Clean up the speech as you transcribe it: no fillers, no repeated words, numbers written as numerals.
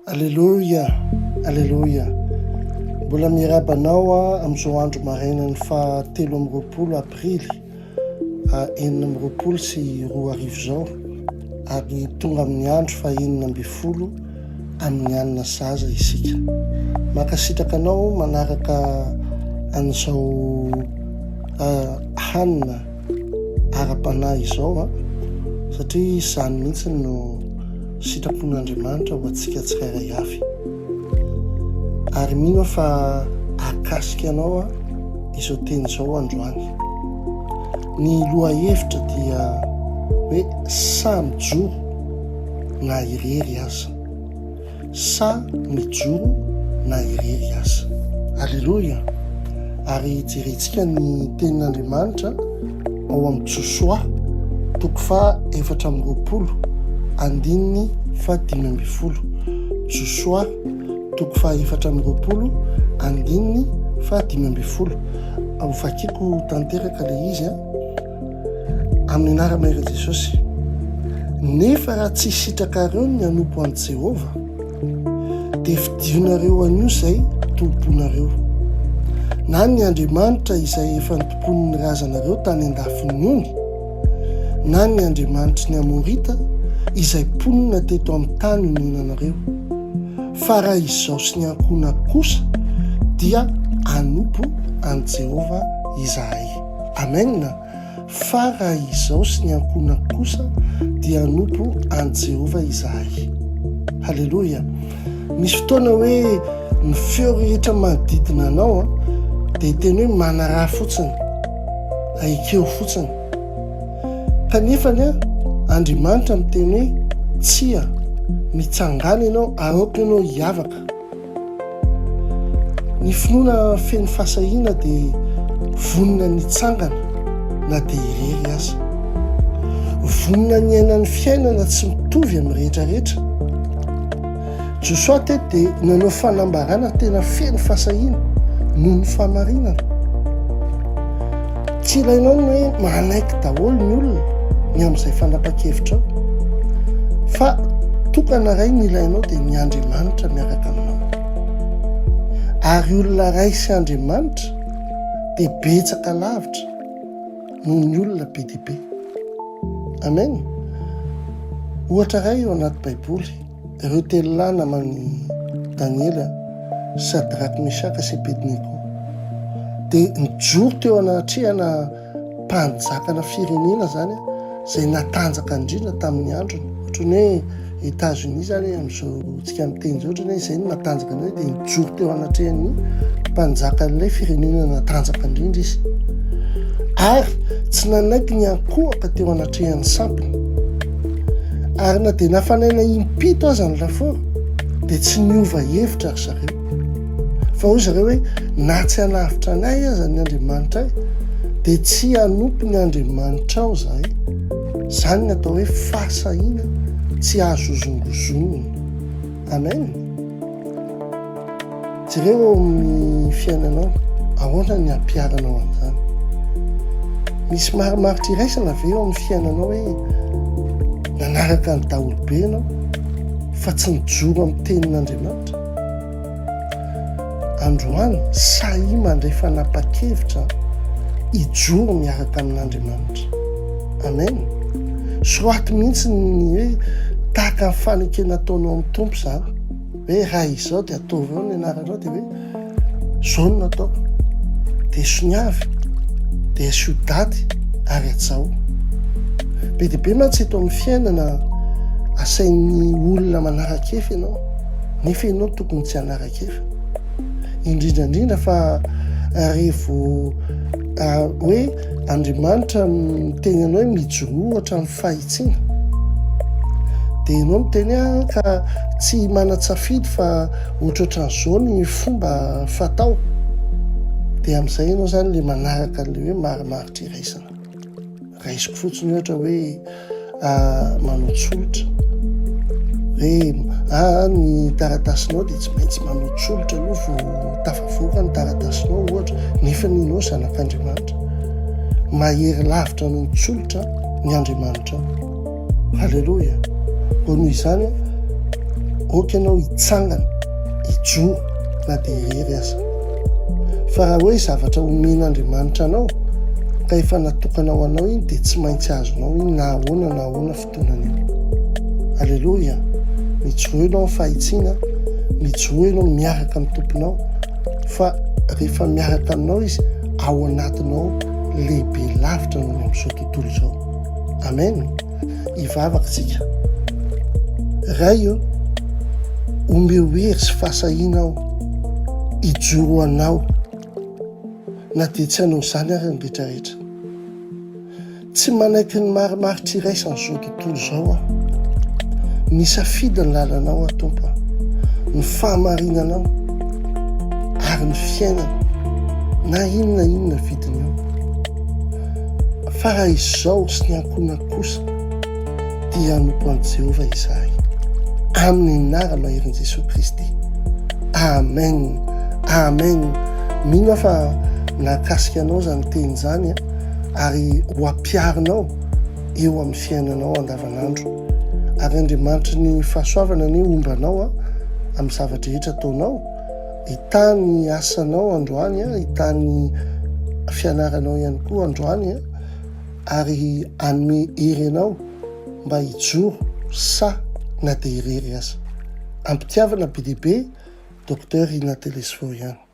Aleloia, aleloia. Mbola miarahaba anao aho amin'izao andro marainan'ny faha 23 aprily 2026 izao ary tonga amin'ny andro faha 16 amin'ny alina zaza isika. Mankasitraka anao manaraka an'izao hanina ara-panahy izao an, satria izany mihitsy no sitrapon'Andriamanitra ho antsika tsirairay avy. Ary mino aho fa hahakasika anao izao teny izao androany. Ny lohahevitra dia hoe sahy mijoro na irery aza. Sa mijoro na irery aza. Aleloia! Ary jerentsika ny tenin'Andriamanitra ao amin'ny Josoa, toko faha 24, andininy faha 15. Josoa, toko faha 24, andininy faha 15. Hovakiko tanteraka ilay izy an. Amin'ny anaran'i Jesosy. Nefa raha tsy sitrakareo ny hanompo an'i Jehovah, dia fidionareo anio izay tomponareo, na ny andriamanitra izay efa nitompoin'ny razanareo tany an-dafin'ny ony, na ny andriamanitry ny Amorita izay mponina teto amin'ny tany onenanareo. Fa raha izaho sy ny ankohonako kosa, dia hanompo an'i Jehovah izahay. Amen! Fa raha izaho sy ny ankohonako kosa dia hanompo an'i Jehovah izahay. Haleloia! Misy fotoana hoe ny feo rehetra manodidina anao dia hiteny hoe manaraha fotsiny, ekeo fotsiny. Kanefa anie Andriamanitra miteny hoe tsia, mitsangàna ianao ary aoka ianao hiavaka. Ny finoana feno fahasahiana dia vonona ny hitsangana na dia irery aza. Vonona ny hiaina ny fiainana tsy mitovy amin'ny rehetra rehetra. Josoa teto dia nanao fanambarana tena feno fahasahiana noho ny fahamarinana. Tsy ilainao ny hoe manaiky daholo ny olona ny amin'izay fanapahan-kevitrao, fa tokana iray ny ilainao dia ny Andriamanitra miaraka aminao. Ary olona iray sy Andriamanitra dia betsaka lavitra noho ny olona be dia be. Amen. Ohatra iray eo anaty Baiboly, ireo telo lahy naman'i Daniela, Sadraka, Meshaka sy Abednego, dia nijoro teo anatrehana mpanjakana firenena izany izay natanjaka indrindra tamin'ny androny. Ohatran'ny hoe États-Unis izany amin'izao tsika miteny izao, ohatran'ny hoe izay no natanjaka indrindra, dia nijoro teo anatrehan'ny mpanjakan'ilay firenena natanjaka indrindra izy. Ary tsy nanaiky ny ankohoka teo anatrehan'ny sampiny. Ary na dia nafanaina impito aza ny lafaoro dia tsy niova hevitra ry zareo. Fa hoy zareo hoe, na tsy hanavotra anay aza ny Andriamanitray dia tsy hanompo ny Andriamanitrao izahay. Izany ny atao hoe fahasahiana tsy azo hozongozonina. Amen. Jereo ao amin'ny fiainanao, ahoana ny hampiharanao an'izany? Misy marimaritra iraisana ve eo amin'ny fiainanao hoe nanaraka ny daholobe ianao fa tsy nijoro amin'ny tenin'Andriamanitra? Androany, sahia mandray fanapan-kevitra hijoro miaraka amin'Andriamanitra. Amen. Soraty mihitsy ny hoe tahaka ny fanekena ataonao amin'ny Tompo izany. Hoe raha izao dia ataovy eo ny anaranao dia hoe zao no nataoko. Dia soniavy, dia asio daty ary hajao. Be dia be mantsy eto amin'ny fiainana asain'ny olona manara-kefa ianao, nefa ianao tokony tsy hanara-kefa. Indrindra indrindra fa revo hoe Andriamanitra miteny anao hoe mijoroa hatramin'ny fahitsiana, dia ianao miteny hoe ah ka tsy manan-tsafidy fa ohatrohatran'izao ny fomba fatao, dia amin'izay ianao izany ilay manaraka an'ilay hoe marimaritra iraisana. Raisiko fotsiny ohatra hoe manao tsolotra hoe aa ny taratasinao dia tsy maintsy manao tsolotra aloha vao tafavoaka ny taratasinao ohatra, nefa ny ianao zanak'Andriamanitra. Mahery lavitra noho ny tsolotra ny Andriamanitrao. Haleloia. Koa noho izany, Aoka ianao hitsangana, hijoro na dia irery aza. Fa raha hoe zavatra omen'Andriamanitra anao ka efa natokana ho anao iny dia tsy maintsy azonao iny na ahoana na ahoana fotoanany io. Aleloia! Mijoroa ianao amin'ny fahitsiana, mijoroa ianao miaraka amin'ny Tomponao fa rehefa miaraka aminao Izy, ao anatinao lehibe lavitra noho ny amin'izao tontolo izao. Amen! Hivavaka isika. Ray ô, omeo hery sy fahasahiana aho hijoro ho Anao na dia tsy hanao izany ary ny rehetrarehetra. Tsy manaiky ny marimaritra iraisan'izao tontolo izao aho. Nisafidy ny lalanao aho Tompo a, ny fahamarinanao ary ny fiainana na inona inona vidiny io. Fa raha izao sy ny ankohonako kosa dia hanompo an'i Jehovah izahay. Amin'ny anara-maherin'i Jesoa Kristy. Amen. Amen. Mino aho fa nahakasika anao izany teny izany ary ho ampiharinao eo amin'ny fiainanao andavanandro. Ary Andriamanitry ny fahasoavana anie homba anao amin'ny zava-drehetra ataonao. Hitahy ny asanao androany, hitahy ny fianaranao ihany koa androany ary hanome hery anao mba hijoro sahy na dia irery aza. Am-pitiavana be dia be, Docteur Rina Telesforo ihany.